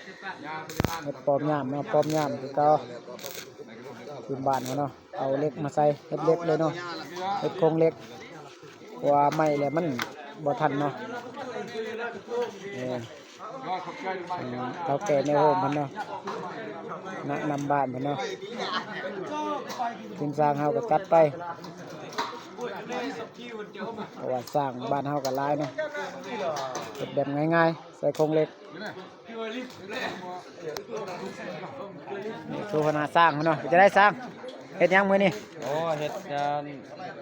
ເຮັດປ້ອມຍາມເນາະ ປ້ອມຍາມຄືເກົ່າ ທີມບ້ານເຮົາເນາະ ເອົາເຫຼັກມາໃສ່ ເຮັດເຫຼັກເລີຍເນາະ ເຮັດໂຄງເຫຼັກ ເພາະວ່າໄມ້ແລ້ວມັນບໍ່ທັນເນາະ ເອີ ເຖົ້າແກ່ແມ່ໂຮມເພິ່ນເນາະ ນະນຳບ້ານເພິ່ນເນາະ ທີມຊ່າງເຮົາກໍຈັດໄປ ເພາະວ່າຊ່າງບ້ານເຮົາກໍຫຼາຍເນາະ ເຮັດແບບງ່າຍໆ ໃສ່ໂຄງເຫຼັກ ນີ້ຄືຫົວໜ້າຊ່າງເນາະ ເປັນຈັ່ງໃດຊ່າງ ເຮັດຫຍັງມື້ນີ້? ໂອ້ ເຮັດງານ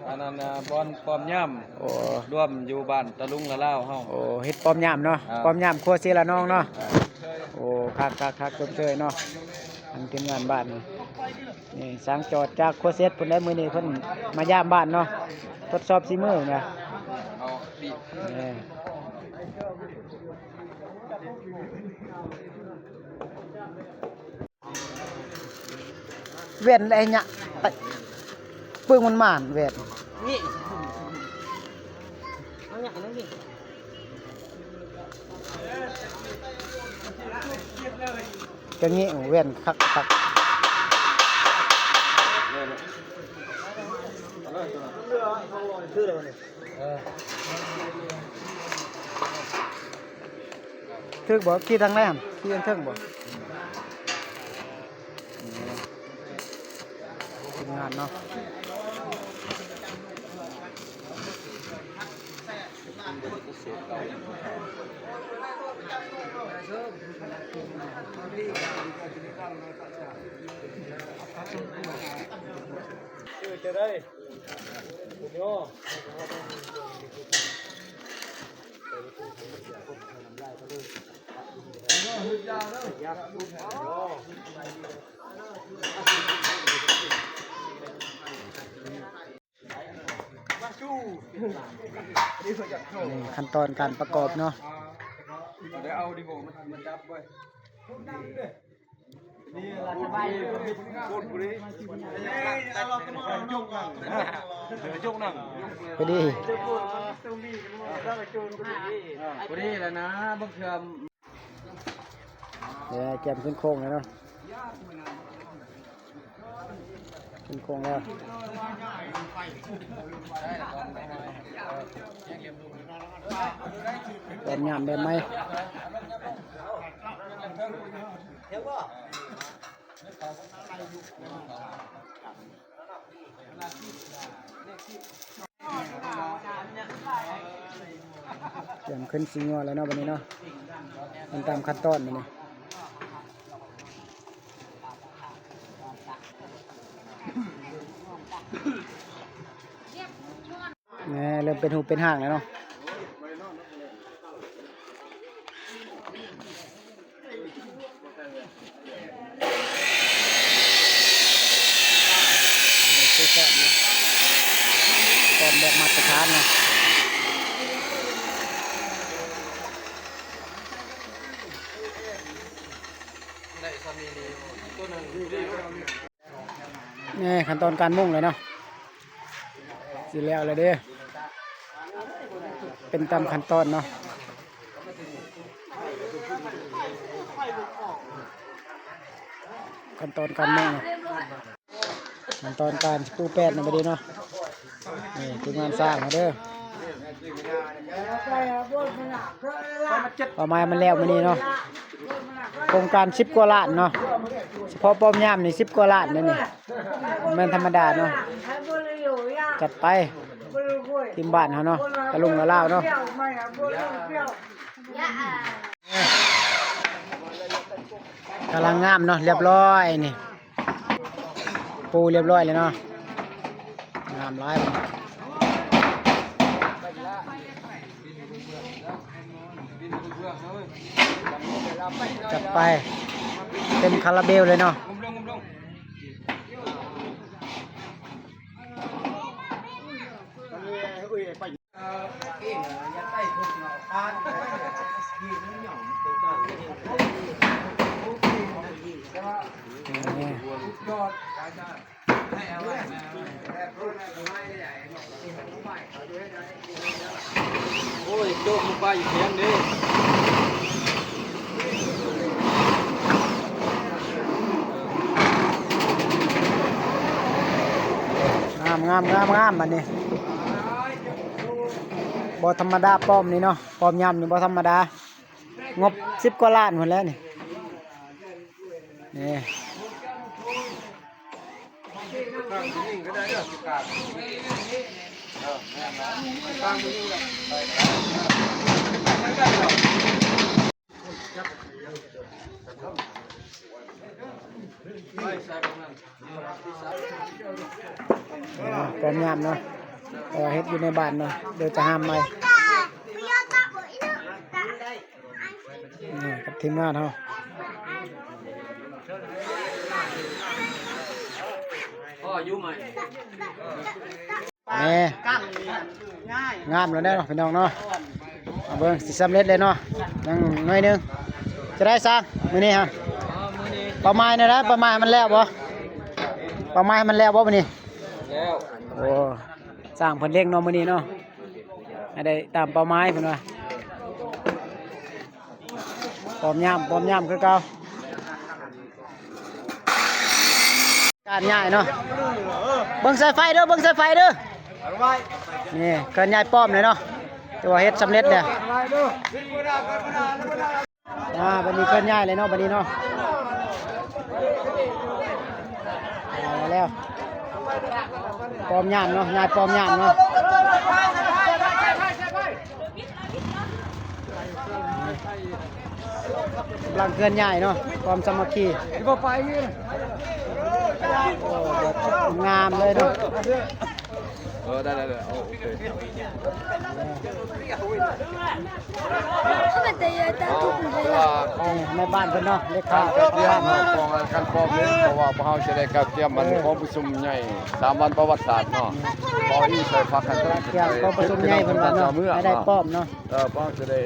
ອັນນັ້ນນະ ບ່ອນປ້ອມຍາມ ໂອ້ ລວມຢູ່ບ້ານຕະລຸງລະລາວເຮົາ ໂອ້ ເຮັດປ້ອມຍາມເນາະ ອ່າ ປ້ອມຍາມຄົວເຊລະນອງເນາະ ອ່າ ໂອ້ ຄັກໆໆ ຊົມເຊີຍເນາະ ທາງທີມງານບ້ານນີ້ ນີ້ຊ່າງຈອດຈາກຄົວເຊັດພຸ້ນແຫຼະ ມື້ນີ້ເພິ່ນມາຢາມບ້ານເນາະ ທົດສອບສີມືນະ ເອົາ ນີ້ ແວ່ນໄອ້ຍະ ໄປ ປຶ້ງມັນໝານແວ່ນ ນີ້ ເອົາຫຍັງອັນນັ້ນນີ້ ກະນີ້ແວ່ນຄັກໆ ເອີ ຖືກບໍ່? ຂີ່ທາງໃດຫັ້ນ? ຂີ່ທາງເທິງບໍ່? ທີມງານເນາະ ເອີ ຈະໄດ້ ນີ້ຂັ້ນຕອນການປະກອບເນາະ ພໍດີ ພໍດີແລ້ວນະ ບາງເທື່ອ ເອີ ກຽມຂຶ້ນໂຄ້ງແລ້ວເນາະ ຂຶ້ນໂຄ້ງແລ້ວ ເປັນຍາມແບບໃໝ່. ກຽມຂຶ້ນສີງົວແລ້ວເນາະ ບັດນີ້ເນາະ ມັນຕາມຂັ້ນຕອນບັດນີ້ ແນ່ ເລີ່ມເປັນຮູບເປັນຮ່າງແລ້ວເນາະ. ນີ້ຄືຊ້ອມເນາະ ຊ້ອມແບບມາດຕະຖານເນາະ ໄດ້ຊຳນີ້ນີ້ ໂຕໜຶ່ງ ນີ້ຂັ້ນຕອນການມຸງແລ້ວເນາະ ຊິແລ້ວແລ້ວເດ້ ເປັນຕາມຂັ້ນຕອນເນາະ ຂັ້ນຕອນການມຸງ ຂັ້ນຕອນການປູແປ້ນນະ ບັດນີ້ເນາະ ນີ້ທີມງານຊ່າງເຮົາເດີ ເປົ້າໝາຍມັນແລ້ວມື້ນີ້ເນາະ ໂຄງການສິບກວ່າລ້ານເນາະ ສະເພາະປ້ອມຍາມນີ້ສິບກວ່າລ້ານເດ້ນີ້ ບໍ່ແມ່ນທຳມະດາເນາະ ຈັດໄປ ທີມບ້ານເຮົາເນາະ ຕະລຸງລະລາວເນາະ ກຳລັງງາມເນາະ ລຽບຮ້ອຍນີ້ ປູລຽບຮ້ອຍແລ້ວເນາະ ງາມຫຼາຍ ຈັດໄປ ເຕັມຄາລາເບວເລີຍເນາະ. ໂອ້ຍ ໂຈກມັນໄປຢູ່ແຂນເດ້. ງາມ ງາມ ງາມ ອັນນີ້ ບໍ່ທຳມະດາປ້ອມນີ້ເນາະ ປ້ອມຍາມນີ້ບໍ່ທຳມະດາ ງົບສິບກວ່າລ້ານພຸ້ນແຫຼະນີ້ ນີ້. ປ້ອມຍາມເນາະ ເອີ ເຮັດຢູ່ໃນບ້ານເນາະ ດຽວຈະຫ້າມໃໝ່ ນີ້ກັບທີມງານເຮົາ ພໍຢູ່ໃໝ່. ແມ່ ງາມແລ້ວເນາະພີ່ນ້ອງເນາະ ມາເບິ່ງຊິສຳເລັດເລີຍເນາະ ຍັງໜ້ອຍໜຶ່ງ ຈະໄດ້ຊ່າງມື້ນີ້ຮະ ເປົ້າໝາຍແນວໃດ ເປົ້າໝາຍໃຫ້ມັນແລ້ວບໍ່ ເປົ້າໝາຍໃຫ້ມັນແລ້ວບໍ່ມື້ນີ້ ແລ້ວ ໂອ້ ຊ່າງເພິ່ນເລັ່ງເນາະມື້ນີ້ເນາະ ໃຫ້ໄດ້ຕາມເປົ້າໝາຍເພິ່ນວ່າ ປ້ອມຍາມ ປ້ອມຍາມຄືເກົ່າ. ການຍ້າຍເນາະ ເບິ່ງສາຍໄຟເດີ ເບິ່ງສາຍໄຟເດີ ນີ້ເຄື່ອນຍ້າຍປ້ອມເລີຍເນາະ ຖືວ່າເຮັດສຳເລັດແລ້ວ ອ່າ ບັດນີ້ເຄື່ອນຍ້າຍເລີຍເນາະ ບັດນີ້ເນາະ ເອົາແລ້ວ ປ້ອມຍາມເນາະ ຍ້າຍປ້ອມຍາມເນາະ. ກຳລັງເຄື່ອນຍ້າຍເນາະ ຄວາມສາມັກຄີ ໂອ້ ງາມເລີຍເນາະ ເອີ ໄດ້ໆ ໂອເຄ ແມ່ນແມ່ບ້ານເພິ່ນເນາະ ເລຂາ ການກຽມ ຂອງການກອງເດ້ ເພາະວ່າພວກເຮົາຈະໄດ້ການກຽມ ເອີ ກອງປະຊຸມໃຫຍ່ສາມວັນປະຫວັດສາດເນາະ ຂໍອີກໃສ່ພັກກັນ ການກຽມກອງປະຊຸມໃຫຍ່ເພິ່ນວ່າເນາະ ໄດ້ປ້ອມເນາະ ເອີ ພວກເຮົາຈະໄດ້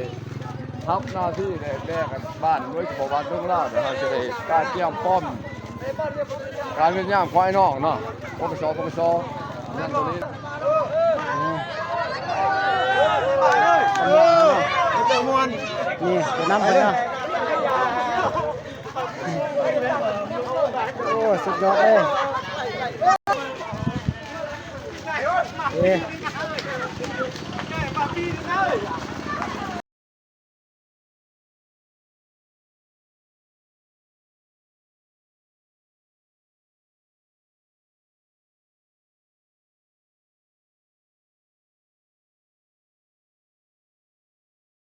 ຮັບໜ້າທີ່ແລກກັນ ບ້ານໂດຍສະເພາະບ້ານເທິງລາວ ເຮົາຈະໄດ້ການກຽມພ້ອມ ການເວນຍາມຂອງອ້າຍນ້ອງເນາະ ປກສ ປກສ ນັ້ນຕົວນີ້ ນີ້ ໄປນຳເພິ່ນເນາະ ໂອ້ ສຸດຍອດເລີຍ ເອີ.